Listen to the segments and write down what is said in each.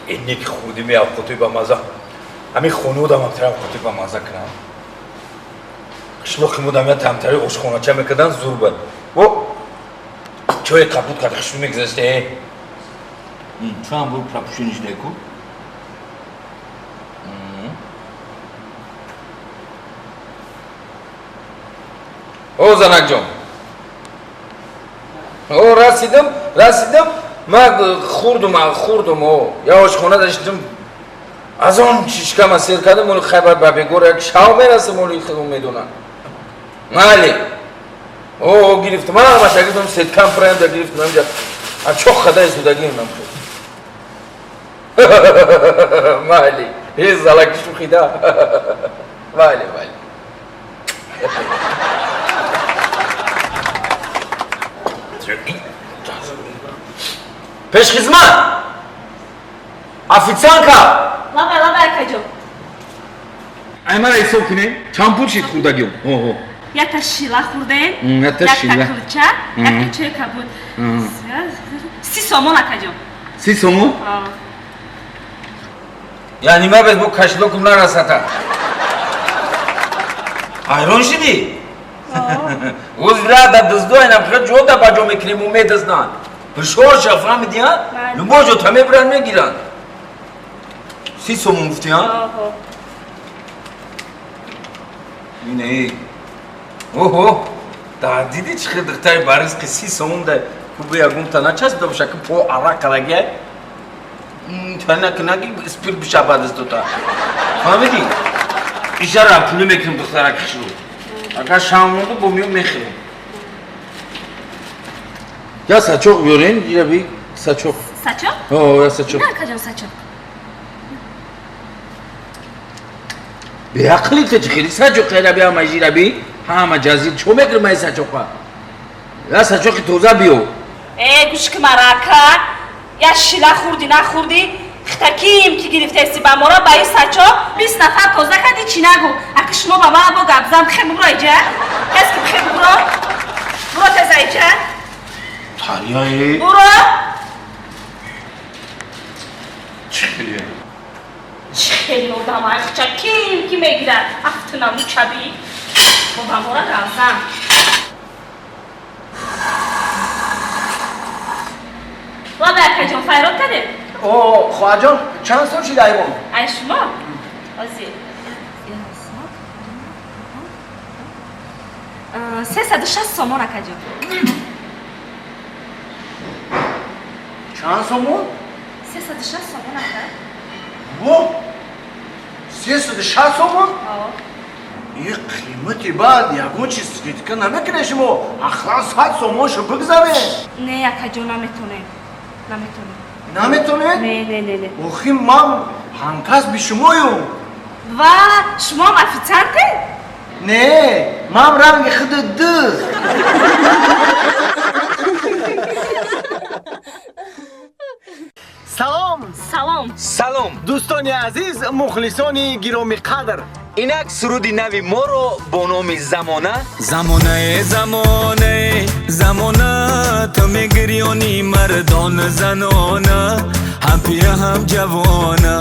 Инне ки хурдим авқоти ба маза. Ҳамин хонудам ҳамтара авқоти ба маза кунам. Қишлоқи мудам я тамтари ошхонача мекардан зур буд. О чой капут кард хушбӯ мегузашта. Чоам бу пропущениш деку. О занакҷон. О расидам, расидам. Ман хурдум, хурдум. О я ошхона доштам. Аз он шишкама сер кардам, оли хайбар ба бегор як шав мерасам, оли худум медонам. Майли. О гирифтам. Ман ҳамаша гирифтам, сеткам праямда гирифтам ҳамҷа. А чоқ хадаи судагиам нам. Майли. Э залаки шухида. Майли, майли. Пешхизмат! Официантка! Лабай, лабай, акаҷон. Ай мара ҳисоб кунем. Чанд пул шид хурдагиём? Оҳо. Якта шила хурдем, якта шила. Якта кулча, якта чой кабуд. 30 сомон, акаҷон. 30 сомон? Яъни ма без бо кашлокум нарасата. Ҳайрон шидӣ? Узра да дызду айнам хел ҷо да ба ҷо мекунем, у медизнанд. Ҳушёр ша, фаҳмидӣ, а? Любой ҷо та мебиранд, мегиранд. 30 сомон гуфтӣ, а? Ине. Оҳо. Да дидӣ чӣ хел духтари баризқи 30 сомон да кубе ягон та начаспида боша, ки по арақ карагия. Та накунаги спирт биша ба дастута. Фаҳмидӣ? Ишара пулӣ мекунем духтарак хушрӯ. Агар шам монду бо миён мехӯрем. Я сачоқ биёрен, ира би сачоқ. Сачоқ? О, я сачоқ. На, акаҷон, сачоқ. Беақлӣ ту чӣ хели сачоқ ира би ҳама ира би ҳама ҷазир чо мекунем ай сачоқа? Я сачоқи тоза биё. Э, гӯш ки мара, ака. Я шила хурдӣ, нахурдӣ, хитаким ки гирифтеси ба мора ба ин сачоқ 20 нафар тоза кардӣ, чӣ нагӯ. Ака шумо ба ман бо гап зан, бихе буро иҷа. Кас ки бихе буро. Буро теза иҷа. Тарияе. Буро. Чӣ хеле? Чӣ хеле одам ахча ким ки мегирад? Афтуна мучаби. Бо ба мора гап зан. Лабай, акаҷон, файрод кардед? О, хоҳарҷон, чанд сол шид айвон? Ай шумо? Ози. 360 сомон, акаҷон. Чанд сомон? 360 сомон, ака. Во! 360 сомон? О. И қимати баъд ягон чиз скидка намекунед шумо? Ахлан 100 сомоншо бигзаред. Не, акаҷон, наметонем. Наметонем. Наметонед? Не, не, не, не. Охи ман ҳамкасби шумоюм. Ва шумоам официанте? Не, ман ранги худи дӯз. Салом! Салом! Салом! Дӯстони азиз, мухлисони гиромиқадр. Инак суруди нави моро бо номи Замона. Замонае, замонае, замона, ту мегирёни мардон занона, ҳам пира ҳам ҷавона.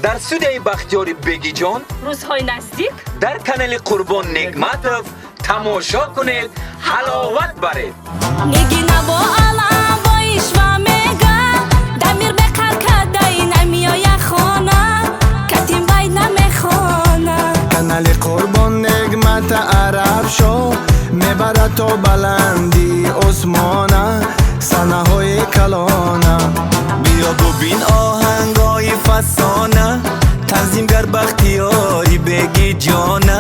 Дар студияи Бахтиёри Бегиҷон рӯзҳои наздик дар канали Қурбон Негматов тамошо кунед, ҳаловат баред. Нигина бо алам бо ишва мега, дамир беқар кадай намеоя хона, катим вай намехона. Канали Қурбон Негмата арабшо мебарад то баланди осмона, санаҳои калона. Биё бубин оҳангои фасона, танзимгар Бахтиёри Бегиҷона,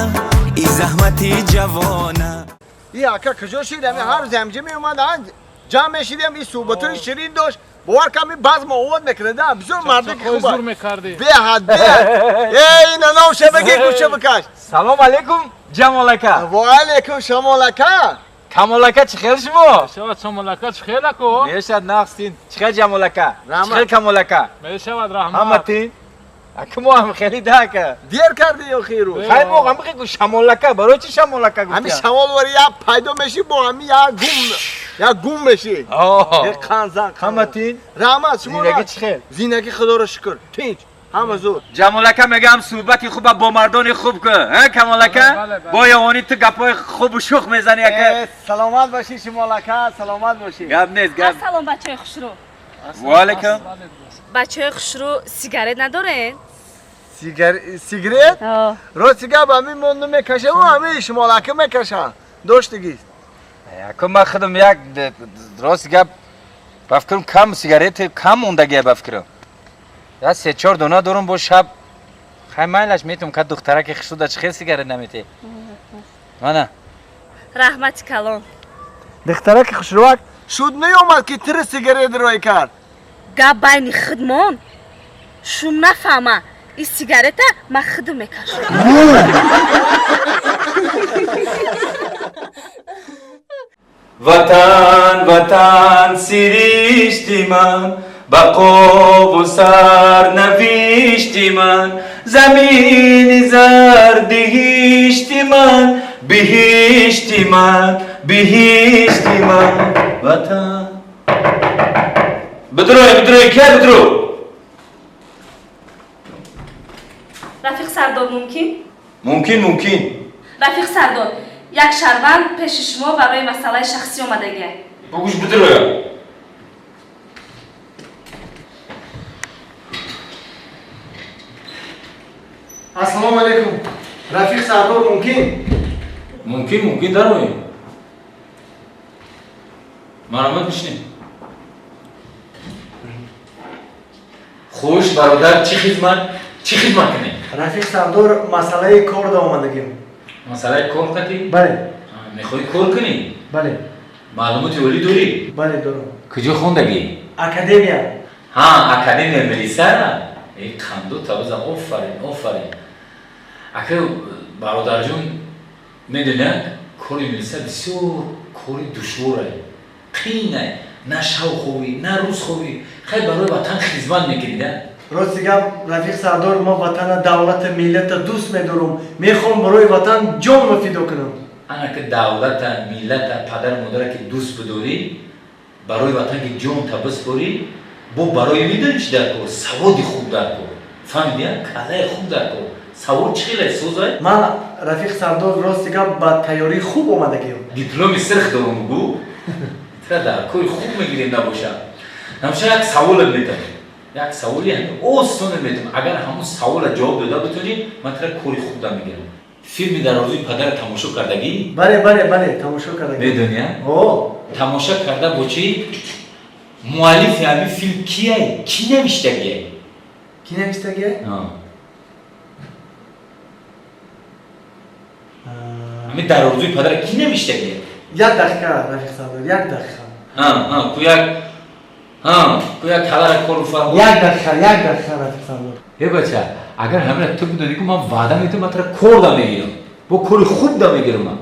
и заҳмати ҷавона. И ака куҷо шид? Ами ҳар рӯз ҳамҷа меомад, ҷамъ мешидем, и суҳбатҳои ширин дошт. Бовар кам, и баъз мо овод мекунад, бисёр мардаки Чақчақҳои хуб. зур мекардӣ. Беҳад, беҳад. Э, ина ном шабаки гӯша бикаш. Салом алейкум, Ҷамолака. Ва алейкум, Шамолака. Камолака, чӣ хел шумо? Мешавад, Шамолака, чӣ хел ако? Мешавад, нақсин. Чӣ хел Ҷамолака? Раҳмат. Чӣ хел Камолака? Мешавад, раҳмат. Ҳаматин? Ака мо ҳам хеле да ака. Дер кардӣ ё хиру? Хай мо ҳам бихе гу Шамолака, барои чӣ Шамолака гуфтӣ? Ҳами шамол вари як пайдо меши бо ҳами як гум. Як гум мешӣ. Қанзан ҳама тин. Раҳмат шумо. Зиндагӣ чӣ хел? Зиндагӣ худоро шукр. Тинч. Ҳама зуд. Ҷамолака мегам суҳбати хуба бо мардони хуб кун. Ҳа Камолака? Бо ёвонӣ ту гапҳои хубу шух мезанӣ ака. Саломат бошӣ шумолака, саломат бошӣ. Гап нест, гап. Ассалом бачаҳои хушрӯ. Ва алайкум. Бачаҳои хушрӯ сигарет надорен? Сигарет? Рости гап ҳамин мо намекашем, ҳамин шумолака мекашанд. Доштагист. Яко ман худам як рости гап ба фикрам кам сигарет кам мондагия ба фикрам. Я 3-4 дона дорам бо шаб. Хай майлаш метум ка духтараки хушрӯда чӣ хел сигарет наметӣ. Мана. Раҳмати калон. Духтараки хушрӯак шуд наёмад ки тири сигарет рой кард. Гап байни худмон. Шум нафаҳма. Ин сигарета ман худам мекашам. Ватан, ватан, сиришти ман, бақову сарнавишти ман, замини зардиҳишти ман, биҳишти ман, биҳишти ман, ватан. Бидурой, бидурой, кия бидуру? Рафиқ Сардор мумкин? Мумкин, мумкин. Рафиқ Сардор, як шаҳрванд пеши шумо барои масъалаи шахсӣ омадагия. Бугӯш бидуроя. Ассалому алайкум. Рафиқ Сардор мумкин? Мумкин, мумкин дароем. Марҳамат бишинед. Хуш бародар, чӣ хизмат? Чӣ хизмат кунем? Рафиқ Сардор, масъалаи кор да омадагим. Масъалаи кор кардӣ? Бале. Мехоҳӣ кор кунӣ? Бале. Маълумоти олӣ дорӣ? Бале, дорам. Куҷо хондагӣ? Академия. Ҳа, академия милиса? Э, қанду табиза, офарин, офарин. Ака, бародарҷон, медонӣ, кори милиса бисёр кори душворае, қиинае. На шав хобӣ, на рӯз хобӣ. Хай барои ватан хизмат мекунӣ, да? Рости гап, Рафиқ Сардор, ман ватана, давлата, миллата дӯст медорам. Мехоҳам барои ватан ҷонро фидо кунам. Ана ки давлата, миллата, падару модара ки дӯст бидорӣ, барои ватан ки ҷонта биспорӣ, бо барои медонӣ чӣ дар кор? Саводи хуб дар кор. Фаҳмидӣ, калаи хуб дар кор. Савод чӣ хеле созай? Ман Рафиқ Сардор, рости гап, ба тайёрии хуб омадагиам. Дипломи сирх дорам, гӯ. Тра дар кори хуб мегирем набоша. Набоша як саволе метавонӣ. Як саволи ҳамин осоне метавонӣ. Агар ҳамон савола ҷавоб дода битонӣ, ман тра кори хуб да мегирам. Филми дар орзуи падара тамошо кардагӣ? Бале, бале, бале, тамошо кардагӣ. Медонӣ, а? О. Тамошо карда бо чӣ? Муаллифи ҳамин филм кияй? Кӣ навиштагиай? Кӣ навиштагиай? Ҳа. Ҳамин дар орзуи падара кӣ навиштагиай? Як дақиқа, Рафиқ Сардор, як дақиқа. Ҳа, ҳа, ку як, ҳа, ку як калара кору фармуд. Як дақиқа, як дақиқа, Рафиқ Сардор. Э бача, агар ҳамина ту бидонӣ ку ман ваъда медиҳам, ман тура кор да мегирам. Бо кори хуб да мегирам ман.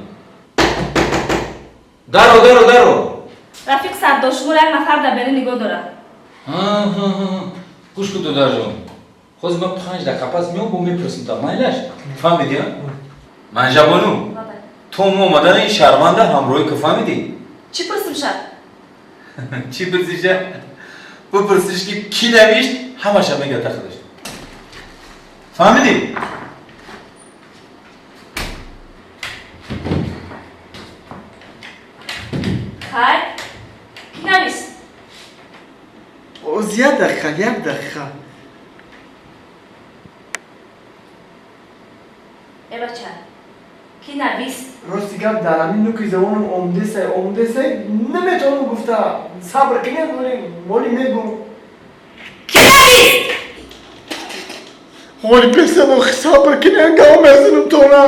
Даро, даро, даро. Рафиқ Сардор, шуморо як нафар дар берун нигоҳ дорад. Ҳа, ҳа, ҳа. Гӯш кун, додарҷон. Ҳозир ман 5 дақиқа пас меом, бо мепурсам та, майлаш? Фаҳмидӣ, а? Манжабону, то мо омадани ин шаҳрванда ҳамроҳӣ ку, фаҳмидӣ? Чӣ пурсим ша? Чӣ пурсиша? Бипурсиш ки кӣ навишт, ҳамаша мегӯяд тахташ. Фаҳмидӣ? Хай, кӣ навишт? Оз як дақиқа, як дақиқа. Э бача, кӣ навист? Рости гап, дар ҳамин нуки забонам омдесай, омдесай, наметавонам гуфта. Сабр кунед, моли мегӯм. Кӣ навист? Ҳоли песано сабр кунед, гап мезанам тона.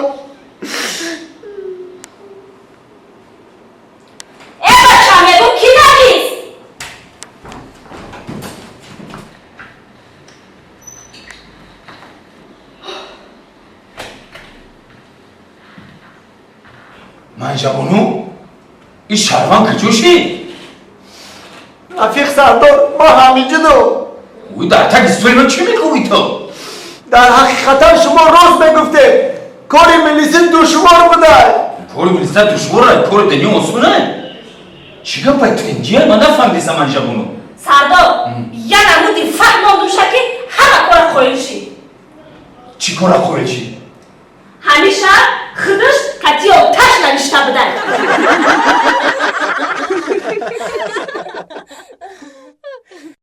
Э бача, мегӯм кӣ навист? Манжабону, ин шаҳрванд куҷо шид? Рафиқ Сардор, ман ҳаминҷо дорам. Ӯ дар таги столи ман чӣ мегӯӣ ту? Дар ҳақиқатан шумо рост мегуфтед. Кори милиса душвор буда. Кори милиса душвор аст, кори дунё осон аст. Чӣ гапай, тинҷия? Ман нафаҳмидисам ман жабуну. Сардор, я намуди фаҳмондумша, ки ҳама кора қоил шид. Чӣ кора қоил шид? Ҳамеша худаш кати оташ навишта будай.